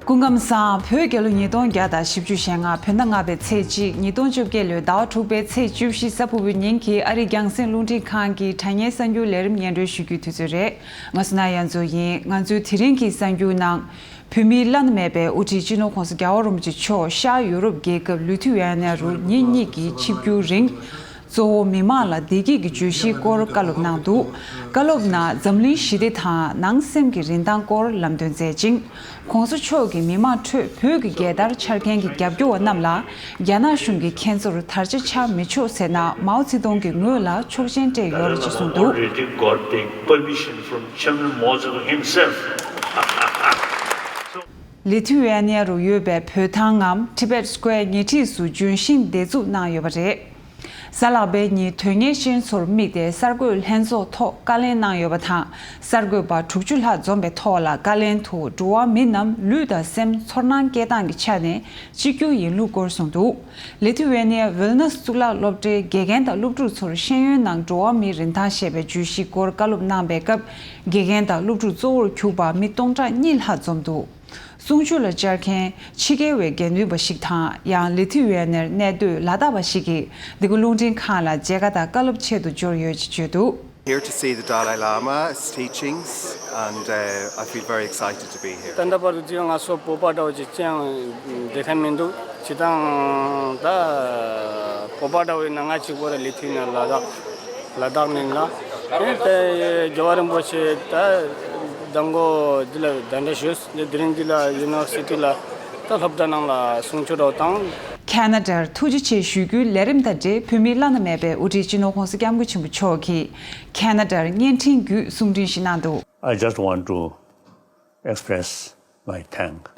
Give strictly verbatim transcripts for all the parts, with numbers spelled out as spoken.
སྐུ་ཁམས་བཟང་། བོད་རྒྱལ་ལོ་ཉིས་སྟོང་བརྒྱ་དང་བཞི་བཅུ་ཞེ་ལྔ་བོད་ཟླ་ལྔ་པའི་ཚེས་གཅིག་ཉིས་སྟོང་བཅོ་བརྒྱད་ལོའི་ཟླ་བ་དྲུག་པའི་ཚེས་བཅུ་བཞི་གཟའ་ཕུར་བུའི་ཉིན་གྱི་ཨ་རིའི་རྒྱང་སྲིང་རླུང་འཕྲིན་ཁང་གི་དྲ་བརྙན་གསར་འགྱུར་ལས་རིམ་སྙན་སྒྲོན་ཞུ་རྒྱུའི་དུས་ཚོད་རེད། ང་བསོད་ནམས་དབྱངས་མཚོ་ཡིན། ང་ཚོའི་དེ་རིང་གི་གསར་འགྱུར་ནང་། བོད་མིའི་བླ་ན་མེད་པའི་དབུ་ཁྲིད་སྤྱི་ནོར་༸གོང་ས་༸རྒྱལ་བ་རིན་པོ་ཆེ་མཆོག་ཤར་ཡུ་རོབ་རྒྱལ་ཁབ་ལི་ཐུ་ཝེ་ནེ་རུ་ཉིན་གཉིས་ཀྱི་ཆིབས་བསྒྱུར་རིང་། གཙོ་བོ་མི་མང་ལ་བདེ་སྐྱིད་ཀྱི་བརྗོད་གཞིའི་སྐོར་བཀའ་སློབ་གནང་འདུག་བཀའ་སློབ་ནང་འཛམ་གླིང་ཞི་བདེ་དང་ནང་སེམས་ཀྱི་རིན་ཐང་སྐོར་ལམ་སྟོན་མཛད་ཅིང་། ༸གོང་ས་མཆོག་གིས་མི་མང་ཁྲོད་བོད་ཀྱི་རྒྱལ་དར་འཕྱར་མཁན་གྱི་རྒྱབ་སྐྱོར་བ་རྣམས་ལ་རྒྱ་ནག་གཞུང་གིས་ཁྱེད་ཚོར་དར་ཆ་འཕྱར་མི་ཆོག་ཟེར་ན་མའོ་ཙེ་ཏུང་གི་ངོས་ལ་ཆོག་མཆན་སྤྲད་ཡོད་རེད་ཅེས་གསུངས་འདུག Already got the permission from Chairman Mao Zedong himself. ལི་ཐུ་ཝེ་ནེ་རུ་ཡོད་པའི་བོད་ཐང་ངམ་Tibet Square་ཉེ་འཁྲིས་སུ་ལྗོན་ཤིང་འདེབས་འཛུགས་གནང་ཡོད་པ་རེད། གཟའ་ལྷག་པའི་ཉིན་དོན་གཉེར་ཅན་ཚོར་དམིགས་ཏེ་གསར་འགོད་ལྷན་ཚོགས་ཐོག་བཀའ་ལན་གནང་ཡོད་པ་དང་། གསར་འགོད་པ་དྲུག་ཅུ་ལྷག་འཛོམས་པའི་ཐོག་ལ་བཀའ་ལན་དུ་འགྲོ་བ་མི་རྣམས་ལུས་དང་སེམས་ཚོར་སྣང་སྐྱེ་སྟངས་ཀྱི་ཆ་ནས་གཅིག་གྱུར་ཡིན་ལུགས་སྐོར་གསུངས་འདུག་ལི་ཐུ་ཝེ་ནེ་ཝིལ་ནུ་སི་གཙུག་ལག་སློབ་གྲྭའི་དགེ་རྒན་དང་སློབ་ཕྲུག་ཚོར་ཤེས་ཡོན་ནང་འགྲོ་བ་མིའི་རིན་ཐང་ཞེས་པའི་བརྗོད་གཞིའི་སྐོར་བཀའ་སློབ་གནང་པའི་སྐབས། དགེ་རྒན་དང་སློབ་ཕྲུག་གཙོ་བོར་གྱུར་པ་མི་སྟོང་ཕྲག་གཉིས་ལྷག་འཛོམས་འདུག་གསུང་ཆོས་ལ་བཅར་མཁན་ཕྱི་རྒྱལ་བའི་དགེ་འདུན་པ་ཞིག་དང་ཡང་ལི་ཐུ་ཝེ་ནེར་གནས་སྡོད་ལ་དྭགས་པ་ཞིག་གིས་འདི་ག་རླུང་འཕྲིན་ཁང་ལ་མཇལ་ཁ་དང་བཀའ་སློབ་ཆེད་དུ་འབྱོར་ཡོད་ཅེས་བརྗོད་འདུག Here to see the Dalai Lama, his teachings, and uh, I feel very excited to be here. ད་ལྟ་བར་དུ་ང་ཚོ་བོད་པ་འདྲ་བོ་ཅིག་ཅང་བསྡད་མཁན་མི་འདུག་སྤྱིར་བཏང་ད་བོད་པ་འདྲ་བོ་ཡིན་ན་ང་གཅིག་པོ་རེད། ལི་ཐུ་ནས་ལ་དྭགས་ལ་དྭགས་ནས་ལ་དེ་རྒྱལ་བ་རིན་པོ་ཆེ་ད་གདམས་ངག་འདི་ལ་གདན་འདྲེན་ཞུས། དེ་རིང་འདི་ལ་ཡུ་ནི་ཝར་སི་ཊི་ལ་ད་སློབ་གྲྭ་ནང་ལ་གསུང་ཆོས་འདྲ་བོ་དང་། ཁེ་ན་ཌར་ཐུགས་རྗེ་ཆེ་ཞུ་རྒྱུའི་ལས་རིམ་དང་འབྲེལ་བོད་མིའི་བླ་ན་མེད་པའི་དབུ་ཁྲིད་སྤྱི་ནོར་༸གོང་ས་༸སྐྱབས་མགོན་ཆེན་པོ་མཆོག་གིས་ཁེ་ན་ཌར་བརྙན་འཕྲིན་བརྒྱུད་གསུང་འཕྲིན་ཞིག་གནང་འདུག I just want to express my thank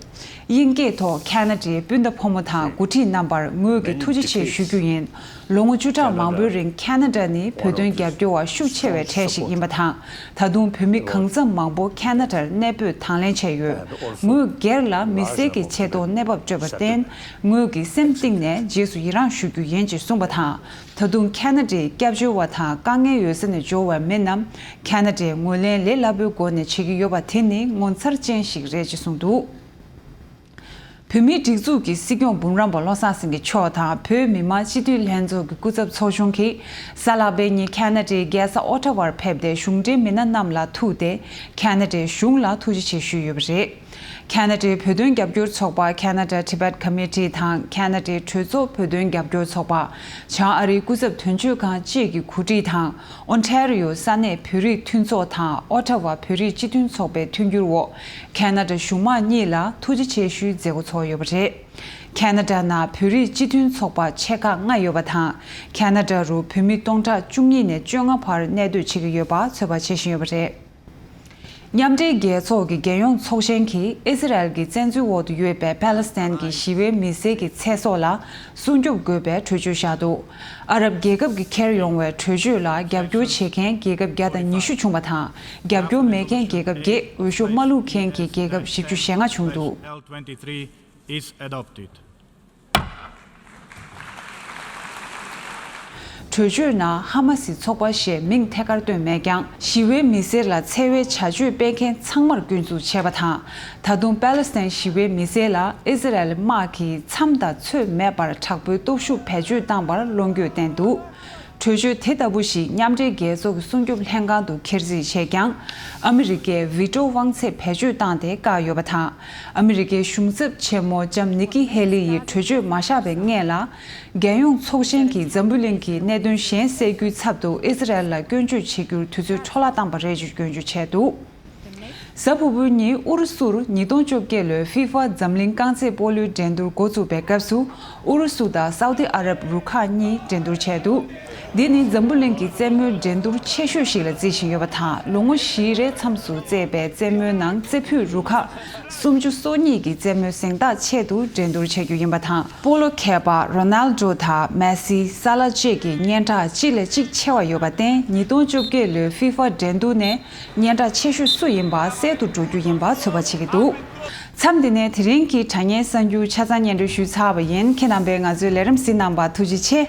དབྱིན་སྐད་ཐོག་ཁེ་ན་ཌའི་སྤུན་ཟླ་ཕོ་མོ་དང་འགོ་ཁྲིད་རྣམ་པར་ངོས་ཀྱི་ཐུགས་རྗེ་ཆེ་ཞུ་རྒྱུ་ཡིན། ལོ་ངོ་བཅུ་ཕྲག་མང་པོའི་རིང་ཁེ་ན་ཌ་ནི་བོད་དོན་རྒྱབ་སྐྱོར་བ་ཤུགས་ཆེ་བའི་གྲས་ཤིག་ཡིན་པ་དང་། ད་དུང་བོད་མི་གང་འཚམ་མང་པོ་ཁེ་ན་ཌར་གནས་སྤོས་དང་ལེན་བྱས་ཡོད། ངོས་སྒེར་ལ་མི་སེར་གྱི་ཆེ་མཐོང་གནས་བབ་སྤྲོད་པར་བརྟེན། ངོས་ཀྱིས་སེམས་གཏིང་ནས་རྗེས་སུ་ཡི་རངས་ཞུ་རྒྱུ་ཡིན་ཅེས་གསུངས་པ་དང་། ད་དུང་ཁེ་ན་ཌའི་སྐྱབས་བཅོལ་བ་དང་དཀའ་ངལ་ཡོད་ས་ནས་འབྱོར་བའི་མི་རྣམས་ཁེ་ན་ཌའི་ངོས་ལེན་ལས་སླ་པོའི་སྒོ་ནས་བྱེད་ཀྱི་ཡོད་པ་དེ་ནི་ངོ་མཚར་ཅན་ཞིག་རེད་ཅེས་གསུངས་འདུག་བོད་མིའི་སྒྲིག་འཛུགས་ཀྱི་སྲིད་སྐྱོང་འབུམ་རམས་པ་བློ་བཟང་སེང་གེ་མཆོག་དང་བོད་མི་མང་སྤྱི་འཐུས་ལྷན་ཚོགས་ཀྱི་སྐུ་ཚབ་ཚོགས་ཆུང་གིས་གཟའ་ལྷག་པའི་ཉིན་ཁེ་ན་ཌའི་རྒྱལ་ས་ཨོ་ཊ་ཝར་ཕེབས་ཏེ་གཞུང་འབྲེལ་མི་སྣ་རྣམས་ལ་ཐུག་སྟེ་ཁེ་ན་ཌའི་གཞུང་ལ་ཐུགས་རྗེ་ཆེ་ཞུས་ཡོད་པ་རེད། ཁེ་ན་ཌའི་བོད་དོན་རྒྱབ་སྐྱོར་ཚོགས་པ་Canada Tibet Committee དང་ཁེ་ན་ཌའི་གྲོས་ཚོགས་བོད་དོན་རྒྱབ་སྐྱོར་ཚོགས་པ། བྱང་ཨ་རིའི་སྐུ་ཚབ་དོན་གཅོད་ཁང་བཅས་ཀྱི་གོ་སྒྲིག་དང་། ཨོན་ཊ་རི་ཡོ་ས་གནས་བོད་རིགས་མཐུན་ཚོགས་དང་ཨོ་ཊ་ཝ་བོད་རིགས་སྤྱི་མཐུན་ཚོགས་པའི་མཐུན་འགྱུར་འོག་ཁེ་ན་ཌ་གཞུང་མང་གཉིས་ལ་ཐུགས་རྗེ་ཆེ་ཞུའི་མཛད་སྒོ་ཚོགས་ཡོད་པ་རེད། ཁེ་ན་ཌ་ནང་བོད་རིགས་སྤྱི་མཐུན་ཚོགས་པ་ཆེ་ཁག་ལྔ་ཡོད་པ་དང་། ཁེ་ན་ཌ་རུ་བོད་མི་སྟོང་ཕྲག་བཅུ་གཉིས་ནས་བཅོ་ལྔ་བར་གནས་སྡོད་བྱེད་ཀྱི་ཡོད་པ་ཚོད་དཔག་བྱེད་བཞིན་ཡོད་པ་རེད། མཉམ་འབྲེལ་རྒྱལ་ཚོགས་ཀྱི་རྒྱལ་ཡོངས་ཚོགས་ཆེན་གྱིས་ཨི་སི་རལ་གྱི་བཙན་འཛུལ་འོག་ཏུ་ཡོད་པའི་པ་ལི་སི་ཐན་གྱི་ཞི་བའི་མི་སེར་གྱི་ཚེ་སྲོག་ལ་སྲུང་སྐྱོབ་དགོས་པའི་གྲོས་ཆོད་བཞག་འདུག་ཨ་རབ་རྒྱལ་ཁབ་ཀྱིས་འཁྱེར་ཡོང་བའི་གྲོས་ཆོད་ལ་རྒྱབ་སྐྱོར་བྱེད་མཁན་རྒྱལ་ཁབ་བརྒྱ་དང་ཉི་ཤུ་བྱུང་བ་དང་། རྒྱབ་སྐྱོར་མེད་མཁན་རྒྱལ་ཁབ་བརྒྱད། འོས་ཤོག་མ་བླུགས་མཁན་གྱི་རྒྱལ་ཁབ་བཞི་བཅུ་ཞེ་ལྔ་བྱུང་འདུག L twenty-three is adopted. གྲོས་ཆོད་ནང་ཧ་མ་སི་ཚོགས་པ་ཞེས་མིང་ཐད་ཀར་བཏོན་མེད་ཀྱང་། ཞི་བའི་མི་སེར་ལ་འཚེ་བའི་བྱ་སྤྱོད་སྤེལ་མཁན་ཚང་མར་སྐྱོན་འཛུགས་བྱས་པ་དང་། ད་དུང་པ་ལི་སི་ཐན་ཞི་བའི་མི་སེར་ལ་ཨི་སི་རལ་དམག་གིས་མཚམས་དང་ཚོད་མེད་པར་དྲག་པོའི་སྟོབས་ཤུགས་བེད་སྤྱོད་བཏང་བར་ལོ་འགོད་བསྟན་འདུག་གྲོས་ཆོད་དེ་ལྟ་བུ་ཞིག་མཉམ་འབྲེལ་རྒྱལ་ཚོགས་ཀྱི་སྲུང་སྐྱོབ་ལྷན་ཁང་དུ་འཁྱེར་རྩིས་བྱས་ཀྱང་། ཨ་མི་རི་ཀས་ཝི་ཊོ་དབང་ཚད་བེད་སྤྱོད་བཏང་སྟེ་བཀག་ཡོད་པ་དང་། ཨ་མི་རི་ཀའི་གཞུང་ཚབ་ཆེན་མོ་ལྕམ་ནི་ཀི་ཧེ་ལི་ཡིས་གྲོས་ཆོད་མ་བཞག་པའི་སྔོན་ལ། རྒྱལ་ཡོངས་ཚོགས་ཆེན་གྱིས་འཛམ་བུ་གླིང་གི་གནད་དོན་གཞན་སེལ་རྒྱུའི་ཚབ་ཏུ་ཨི་སི་རལ་ལ་སྐྱོན་བརྗོད་བྱེད་རྒྱུར་དུས་ཚོད་འཕྲོ་བརླག་བཏང་པ་རེད་ཅེས་སྐྱོན་བརྗོད་བྱས་འདུག་གཟའ་ཕུར་བུའི་ཉིན་ཨུ་རུ་སུར་ཉིས་སྟོང་བཅོ་བརྒྱད་ལོའི་ཧྥི་ཧྥ་འཛམ་གླིང་རྐང་རྩེད་སྤོ་ལོའི་འགྲན་བསྡུར་འགོ་བཙུགས་པའི་སྐབས་སུ། ཨུ་རུ་སུ་དང་སའུ་ཏི་ཨ་རབ་རུ་ཁག་གཉིས་འགྲན་བསྡུར་བྱས་འདུག་འདི་ནི་འཛམ་བུ་གླིང་གི་རྩེད་མོའི་འགྲན་བསྡུར་ཆེ་ཤོས་ཤིག་ལ་བརྩི་བཞིན་ཡོད་པ་དང་། ལོ་ངོ་བཞིའི་རིང་མཚམས་སུ་རྩེད་པའི་རྩེད་མོའི་ནང་རྩེ་ཕུད་རུ་ཁག་སུམ་ཅུ་སོ་གཉིས་ཀྱི་རྩེད་མོའི་གཟེངས་རྟགས་ཆེད་དུ་འགྲན་བསྡུར་བྱེད་རྒྱུ་ཡིན་པ་དང་། སྤོ་ལོ་མཁས་པ་རོ་ནལ་ཌོ་དང་མེ་སི། ས་ལ་བཅས་ཀྱི་སྙན་གྲགས་གཅིག་ལས་གཅིག་ཆེ་བ་ཡོད་པར་བརྟེན། ཉིས་སྟོང་བཅོ་བརྒྱད་ལོའི་ཧྥི་ཧྥ་འགྲན་བསྡུར་ནས་སྙན་གྲགས་ཆེ་ཤོས་སུ་ཡིན་པ་གསལ་དུ་འགྲོ་རྒྱུ་ཡིན་པ་ཚོད་དཔག་བྱེད་ཀྱི་འདུག་མཚམས་འདི་ནས་དེ་རིང་གི་དྲ་བརྙན་གསར་འགྱུར་ཆ་ཚང་སྙན་སྒྲོན་ཞུས་ཚར་བ་ཡིན། ཁྱེད་རྣམ་པས་ང་ཚོའི་ལས་རིམ་གཟིགས་གནང་བར་ཐུགས་རྗེ་ཆེ།